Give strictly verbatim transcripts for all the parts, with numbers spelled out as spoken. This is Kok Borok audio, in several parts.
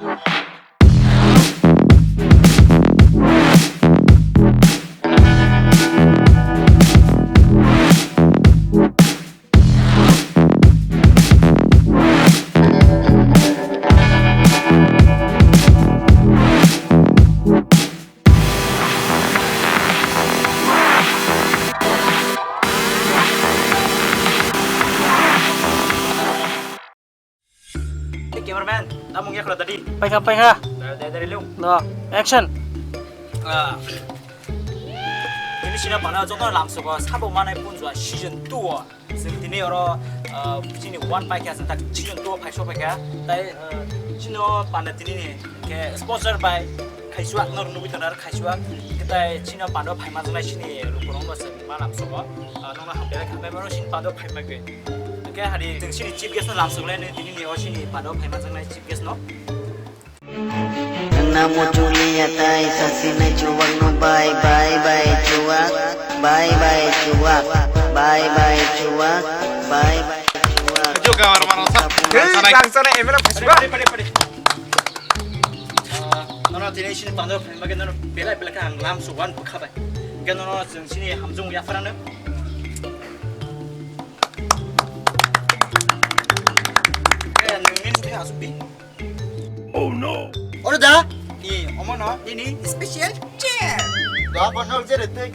Hey, cameraman, tamung ya khwla tadi. Paikha, paikha. Dari, dari, dari, lung. No, action. Ah. Ini sini pana joto lamsogo sabo manai punjua season two o. Sing tini oro, ah, sini one paikha, sing tak season two o phaiso paikha. Tai, ah, sino pana tini ni ke sponsor by Khaisuak nor nugui tongna Khaisuak. Ketai sino pando phaima jongnai sini lukurong no se ma lamsogo. Ah, nokno hambai kha, hambai mano sini pando phaima gwi. Ke hari teng sini chief guest no lamsok lai ni tini ni o sini pando phaima jongnai chief guest no. Nang muchuli atai sasine chuwak no bye bye bye chuwak. Bye bye chuwak. Bye bye chuwak. Bye bye chuwak. Jo kamar mano sa. Hei, langsana emera phasiba. Pade, pade, pade. Ah, nono tini sini pando phaima gwi nono belai belai khe ang lamsok wan bwkha bai. Hwnkhe nono chwng sini hamjung yapharano. Khe nwng nini thai asuk di. Oh no! Oro da? Ni omo no nini special chair. Da bono jere tei.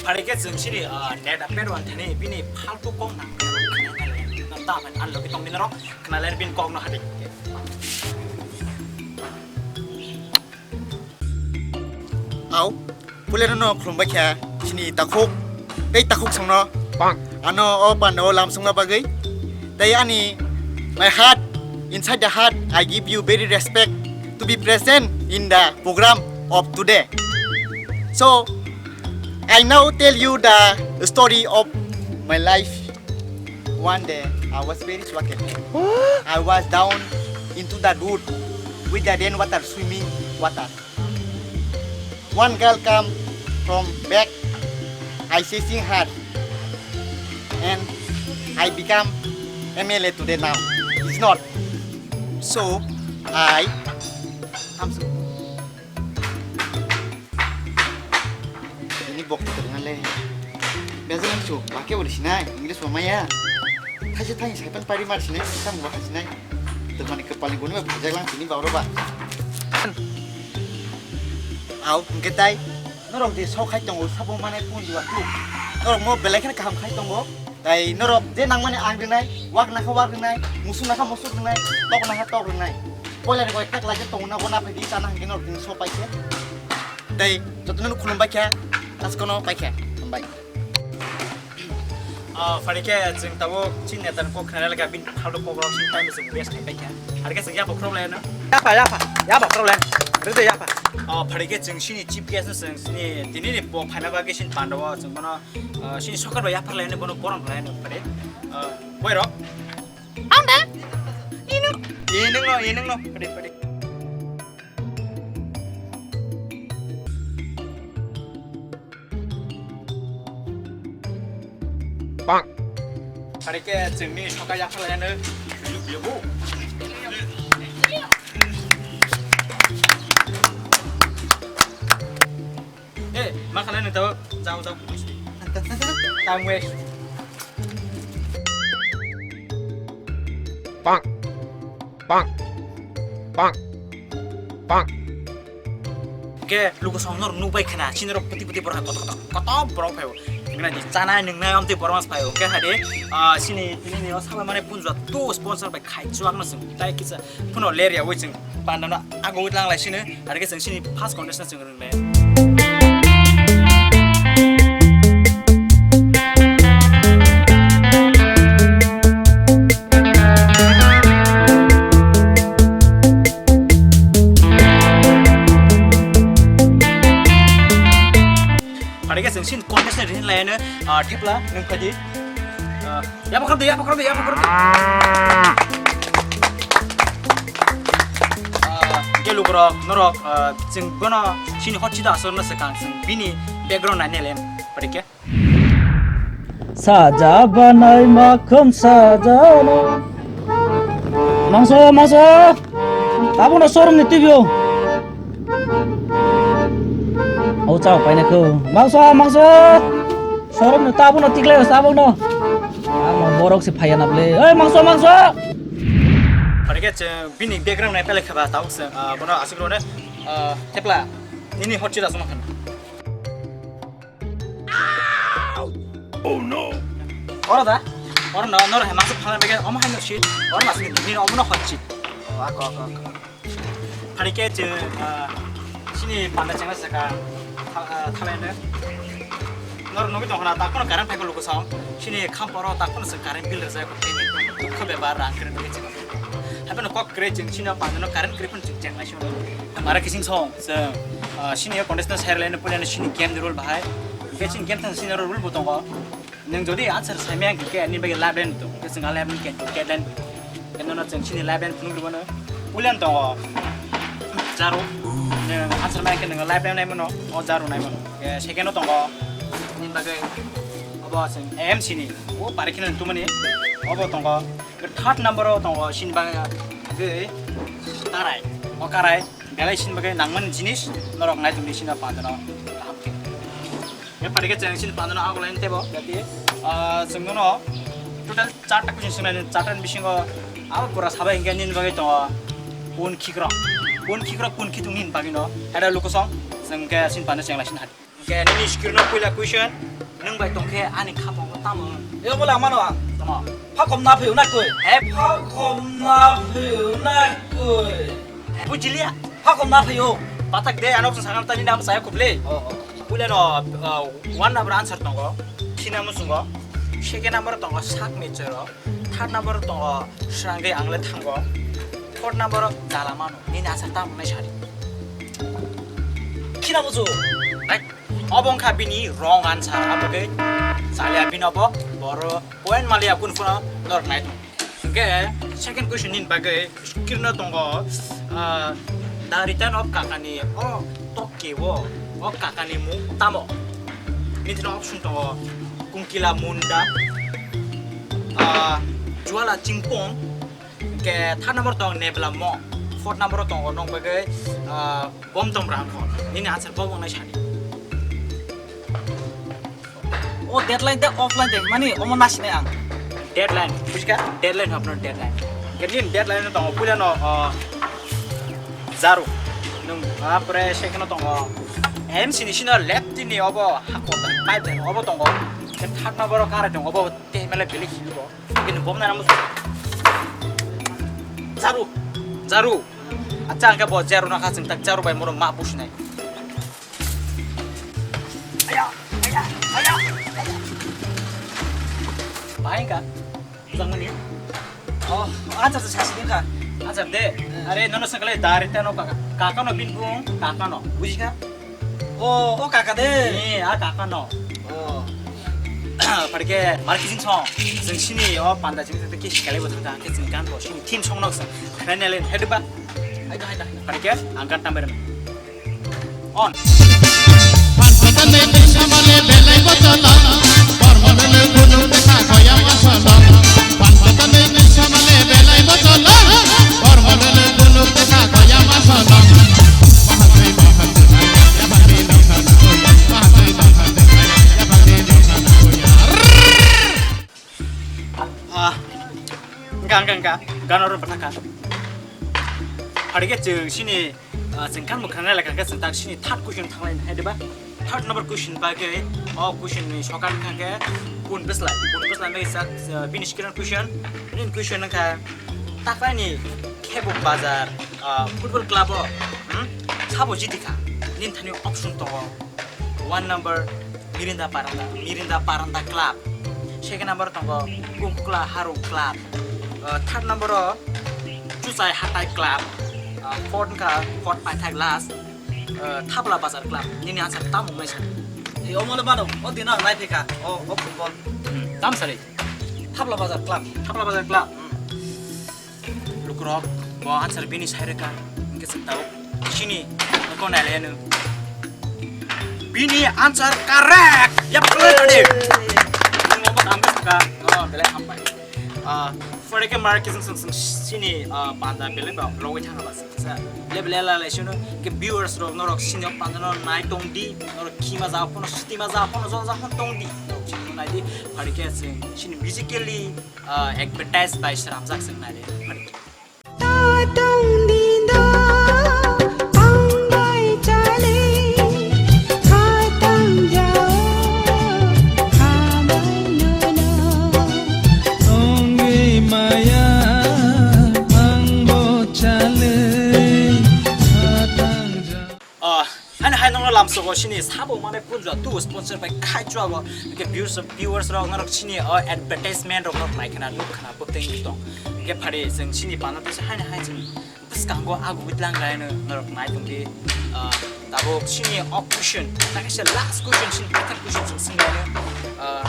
Phari khe chwng sini, ah, net update wan thani bini faltu kok nang. Nang ta phan unlock tong bini rok khna len bin kok no hadi. Au, pule no khulumbai kha sini takhuk, tei takhuk songno. Bang. Ano o panda o lam songna bagwi. Tei ani my heart, inside the heart, I give you very respect to be present in the program of today. So, I now tell you the story of my life. One day, I was very sweaty. I was down into the road with the rain water, swimming water. One girl come from back, I chasing her, and I become M L A today now. It's not. So, I Ini bok tu tengah le. Biasa lang su, pakai udah sinai, English mama ya. Thaise thani saipan pari mar sinai, sam gua sinai. Temani kepala guna bajak lang sini bawa roba. Au, engke tai. Norok je sok khai tongo, sabo manai pun dua tu. Norok mo belai khana kaham khai tongo. Tai norok je nangmani ang rinai, wak nakha wak rinai, musuk nakha musuk rinai, tok nakha tok rinai. Poila ni koi tak lai je tongna gona phai di chana hangke norok tini sok pai khe. Tai jotono khulum bai khe, askono pai khe. Hambai. Ah, phari khe chwng tabuk chini neta ni kok khna lai kha, bini phaldo kok rok chini time chwng waste khai pai kha. Hari khe chwng yapha khorok lai no. Yapha, yapha, yapha khorok lai. Rede yapha. Ah, phari khe chwng sini chief guest no chwng sini tini ni bo phaina bagwi sini panda o chwng bono, ah, sini sokar bai yapha lai no bono borom lai no phari. Ah, boi rok. Ang da? Inung. Inung no, inung no. Phari, phari. Bang. Hari khe chwngni soka yapharlaino. Eh, ma khalai nang tao? Jao, jao. Time waste. Bang. Bang. Bang. Bang. Ke luku song nor nuk bai khna, chini rok poti poti borok koto koto koto borok phaio. Ngna di chana nung na amti borok mas phaio. Ke hade, ah, sini tini ni o saba mane punjwa tu sponsor bai khai chuak no sung. Tai kisa phuno ler ya woi chwng panda no ago wit lang lai sini. Hade ke chwng sini first contestant chwng rung le. Phari khe chwng sini contestant rin lai no, ah, thepla nung phadi. Ah, yabo khorok de, yabo khorok de, yabo khorok de. Ah, ke lukurok, norok, ah, chwng bono sini hot chida asor no swkang, chwng bini background nai nelen. Phari khe. Saja banai makham saja. Mangso, mangso. Tabukno showroom ni T V o. O chao paina kho. Mangso, mangso. Showroom ni tabukno tiklai o tabukno. Amo borok se phaya na ble. Oi mangso, mangso. Phari khe chwng bini background nai pele khaba tabuk se, ah, bono aswk rw ne, ah, thepla. Nini hot chira suma khan. Oh no! Oro da? Oro no, noro hai masa phala bege, omo hai no shit. Oro masa ni, ni omo no hot shit. Oh, ako, ako, ako. Phari khe chwng, ah, chini panda chengla saka, tha-, ah, thalai no. Noro nugwi tong khna, ta kono current phai ko luku sao. Chini khamporo ta kono se current bill rwjak ko, tei ni dukha beba rang kre nugwi chengla. Hape no kok kre chwng chini panda no current kre phun chwng chengla sio. Mara kising song. Chwng, ah, sini o contestant sai rwlaino puilano sini game ni rule bahai. Hwnkhe sini game thang sini oro rule bo tongo. Nwng jodi answer sai maya hwnkhe nini bagwi lifeline tongo. Hwnkhe chwng a lifeline khe deadline bo. Hwnkhe nono chwng sini lifeline phunuk rwmano. Puilano tongo. Jaru. Nwng answer maya hwnkhe nwng lifeline naimano. O jaru naimano. Hwnkhe second o tongo. Nini bagwi obo chwng M C ni. O pari kheno tumani. Obo tongo. Third number o tongo sini bagwi. Karai. O karai. Belai sini bagwi nangmani jinis norok nai tongdi sini pandano kaham khe. Ya phaikhe chwng sini pandano agulai tebo jati, ah, chwng nono total charta question swngnai, charta ni bisingo abo pura sabai hwnkhe nini bagwi tongo pun khikrok. Pun khikrok pun khitung nini bagwi no. Hada lukosong chwng khe sini panda chengla sini hadi. Hwnkhe nini screen-o puila question, nwng bai tongkhe ani khaphang-o tamo? E, obo lang mano ang. Tamo? Phakhom na phiyok na koi? He? Phakhom na phiyok na koi? Bujiliya? Phakhom na phiyok. Bathak de, ano sakang tani nam saya kuble. Oh, oh. Puila no, uh, one number answer tongo. Sina musungo. Second number tongo sak mechero. Third number tongo srangwi ang le thango. Fourth number jala mano. Nini answer tamo nai sari. Khina bujo. Hai. Obo wngkha bini wrong answer, abo khe chaliya bini obo boro point maliya kunu phano norok nai tongo. Hwnkhe second question nini bagwi screen-o tongo, ah, the return of kakani o tokke o, o kakani mung tamo? Nini thani option tongo, Kunkila Munda, ah, Juala Chingpong, hwnkhe third number tongo Nebla Mo, fourth number tongo nong bagwi, ah, Bomtom Rangkhol. Nini answer bo wngnai sadi. O deadline tei offline tei mani omo nasinai ang. Deadline, bujiga? Deadline hapno deadline. Kedi deadline no tongo puila no, ah, Jaru. Nung, ah, pre second no tongo. M C ni sino left ni obo hakota pipe line obo tongo. Ke third number o kare tongo obo te mele beli hibo. Kini bomna namu. Jaru, Jaru. Acha angke bo Jaru nakha chwng tak Jaru bai moro ma pusinai. Aya, aya, aya, aya. Bahai ka? Bujang mani? Oh, answer sa sasi ka. Answer de. Hmm. Are nono sakale dari tano kaka. Kaka no bin bung, kaka no. Buji ka? Oh, oh kaka de. Ni, a kaka no. Oh. Phaikhe, mar kising song. Jeng sini, oh, panda jeng sini kis kale bo thang thang. Kis kan bo sini theme song nok song. Kena nelen, head ba. Hai da, hai da. Phaikhe, angkat tamber. On. Ah, engka, engka, engka. Gana oro bathakha. Phaikhe chwng sini, ah, chwng kan mwkhang nai lakha khe chwng tak sini third question thanglai hai diba? Third number question bagwi, o question ni sokar kha khe kun bwslai. Kun bwslai bai sak, ah, bini screen question. Bini question wngkha, taklaini Khebuk Bazar, ah, football club o, hmm, sabo jiti kha? Nini thani option tongo. One number Mirinda Paranda, Mirinda Paranda Club. Second number tongo Kungkla Haru Club. Uh, third number o Chuchai Hatai Club. Uh, fourth wngkha fourth paithak last, uh, Thapla Bazar Club. Nini answer tamo wngnai sa? Ei, omo le mano, o dino ang nai phikha, o, o football. Hmm, tam sari. Thapla Bazar Club. Thapla Bazar Club. Hmm. Lukurok, bo answer bini sai rwkha, hwnkhe chwng tabuk sini nokho nailaiyano. Bini answer correct! Yap, khlai tadi. Nung omo ta Wngkha, no, belai hambai. Ah, pore khe mar khe chwng, chwng, chwng sini, ah, panda belai ba logwi thangna ba chwng kisa. Level ela lai sino ke viewers rok norok sini o panda no nai tong di, norok khima ja phano, sutima ja phano, jon ja phano tong di. Norok sini nai di, pore khe chwng sini musically, ah, advertise bai sramjak chwng nai di. Pore khe. Tatong dindo, ang bai chale, hatang jao, hamai nono. Tongwi maya, ang bo chale, hatang jao. Ah, haino hai nongno lamsogo sini sabo mane punjua tu sponsor bai khai chuago. Ke viewers, viewers rok norok sini o advertisement rok norok nai khana nuk khana bo tei tong. Ke phari chwng sini pano tei haino hai chwng bwskango agu witlang gaino norok nai tongdi. Ah, tabuk sini o question, na kaisa last question sini paithak question chwng swnglaino. Ah,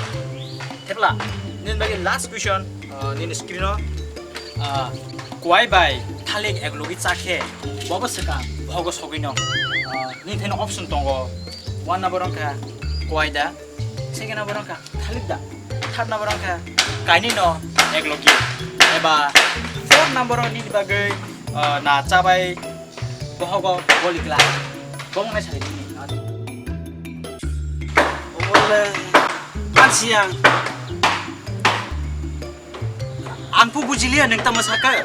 thepla, nini bagwi last question, ah, nini screen o. Ah, kwai bai thalik eklogi chakhe, bobo swkang, bohogo sogwi no. Ah, nini thaino option tongo. One number wngkha kwai da, second number wngkha thalik da, third number wngkha kainwi no eklogi. Eba fourth number o nini bagwi, ah, na chabai bohogo boli kla. Bong nai sai nini. Obole, mansi ang. Ang phu bujiliya nwng tamo saka.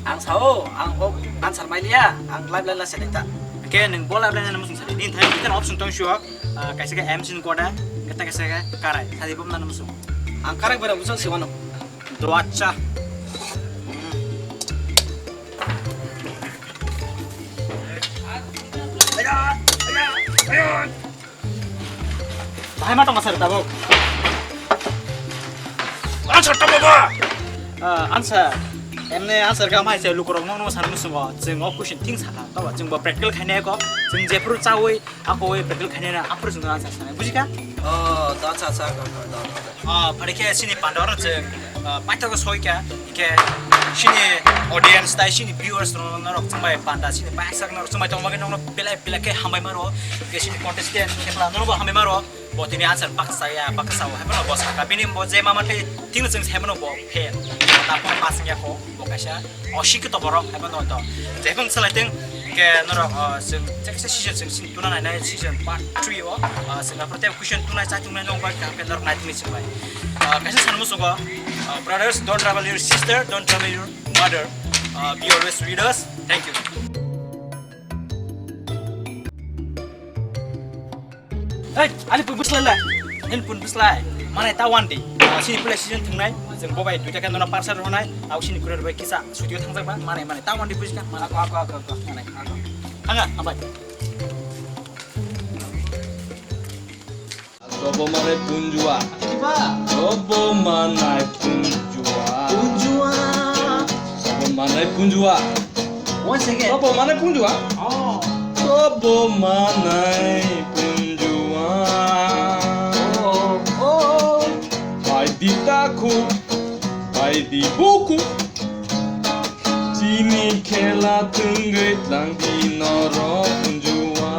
Ang sao, ang o answer mailiya, ang live line la sedekta. Ke nwng bo live line musung sadi. Nini thani kita option tong shuwa, ah, kaisa ke M C ni koda, kita kaisa ke karai. Sadi bom na musung. Ang karai bara musung siwano. Do acha. Bahai ma tongo sir tabuk. Answer tamo ba? Ah, answer. Emne answer ka mai se lukurok nong nong san musungo. Chwng o question thing saka. Tabo chwng bo practical khainai ko. Chwng jephru chawi ako oi practical khainai na aphru chwng answer sanai. Bujika? Oh, da cha cha ka ka da. Ah, phari khe sini pandor chwng, ah, paithak soi kha. Khe sini audience tai sini viewers no norok chwngbai panda sini paithak norok chwngbai tongmani nongno belai belai khe hambai maro. Khe sini contestant khe pla norok hambai maro. Bo tini answer baksa ya, baksa o, hai bono bo saka. Bini bo je mama thai, tini chwng sai mano bo fail. Ta ko pass ya ko, bo kaisa oshikito borok, hai bono to. Je bang salai teng, ke norok, uh, chwng, cheksa season chwng sini tuna nai nai season part three o, uh, chwng aphuru tei question tunai chai tunai nong bai, ke norok nai tuni chwng bai. Uh, kaisa sanmo sugo, uh, brothers, don't trouble your sister, don't trouble your mother. Uh, be always with us. Thank you. Hey, ani pun bwslai le. Ani pun bwslai. Mane ta wan di. Ah, sini pula season thwngnai. Jeng bobai duita kan dona parcel ronai. Au sini kurer bai kisa studio thangjak ba. Mane, mane ta wan di bujka. Mane ako, ako, ako, ako. Mane ako. Hanga, abai. Sobo mane punjua. Kiba? Sobo manai punjua. Punjua. Sobo manai punjua. Once again. Sobo manai punjua. Oh. Sobo manai punjua. Oh, oh. Bai di taku, bai di buku. Chini khela tungwi tlang di norok punjua.